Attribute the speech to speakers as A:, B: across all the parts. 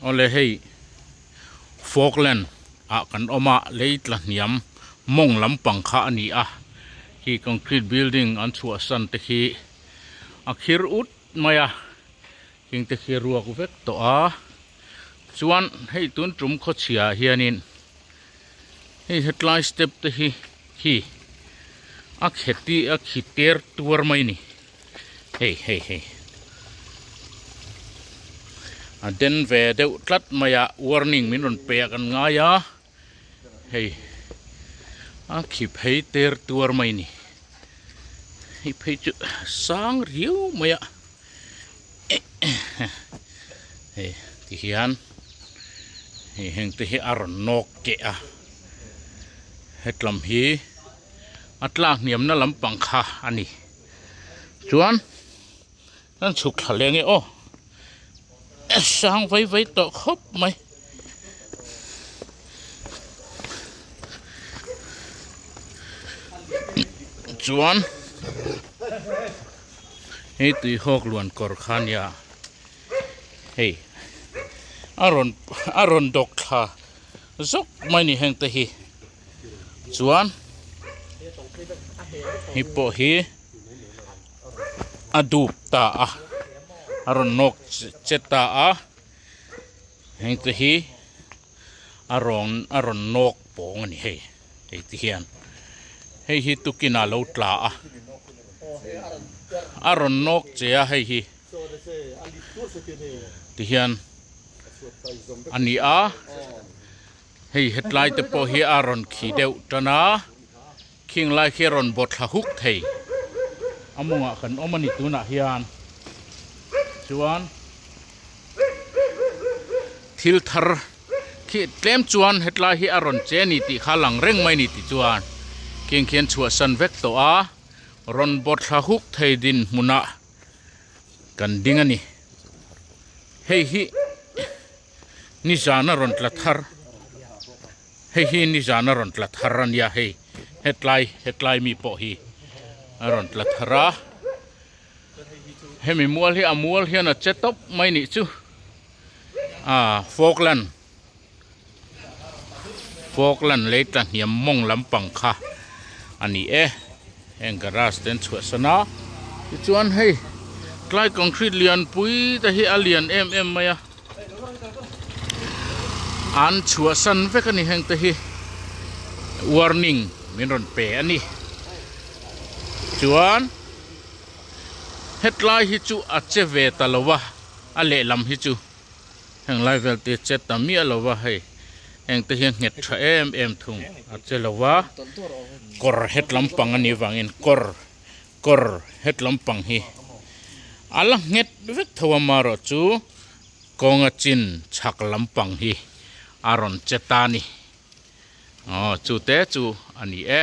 A: Awle hei Falkland ah kan awm a lei tla hniam mawng lampang kha a ni a khi concrete building an chhuahsan te khi a khir ut mai a khing te khi ruak vek tawh a chuan hei tun tum khawchhia ah hianin hei hetlai step te hi khi a kheti a khi ter tuar mai a ni. Hei hei hei a den ve deuh tlat mai a warning min rawn pe a kan ngai a hei a khi phei ter tuar mai a ni hei phei chu sang riau mai a hei ti hian hei heng te hi a rawn nawk keh a hetlam hi a tlak hniamna lampang kha a ni. Chuan kan chhuk thla leh ange aw sang vai vai tawh khawp mai. Chuan hei tui hawk luan kawr kha nia hei a rawn a rawn dawk thla zawk mai ni heng te hi. Chuan hei pawh hi a dup ta a a rawn nawk che ta a heng te hi a rawn a rawn nawk pawng a ni hei hei ti hian hei hi tukin ah lo tla a a rawn nawk che a hei hi ti hian a ni a. Hei hetlai te pawh hi a rawn khi deuh tan a, khing lai khi a rawn bawt thla huk thei a mawngah kan awm a ni tunah hian chuan thil thar khi tlem chuan hetlai hi a rawn che a ni tih kha a lang reng mai a ni tih chuan khing khian chhuahsan vek tawh a rawn bawt thla huk thei dinhmunah kan ding a ni hei hi. Nizan a rawn tla thar hei hi nizan a rawn tla thar a nia hei hetlai hetlai mi pawh hi a rawn tla thar a hemi mual hi a mual hian a che tawp mai nih chu ah falkland falkland lei tla hniam mawng lampang kha a ni e heng garage te an chhuahsan a tichuan hei tlai concrete lianpui te hi a lian em em mai a an chhuahsan vek a ni heng te hi warning min rawn pe a ni chuan hetlai hi chu a che ve ta lo a a lehlam hi chu. Heng lai vel te che ta miah lo va hei heng te hian nghet tha em em thung a che lo va kawr het lampang a nih vangin kawr kawr het lampang hi a la nghet vek tho a marawh chu kawnga chin chhak lampang hi a rawn che ta a ni aw chu te chu a ni e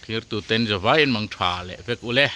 A: thlir tuten zawaiin mang tha leh vek ule.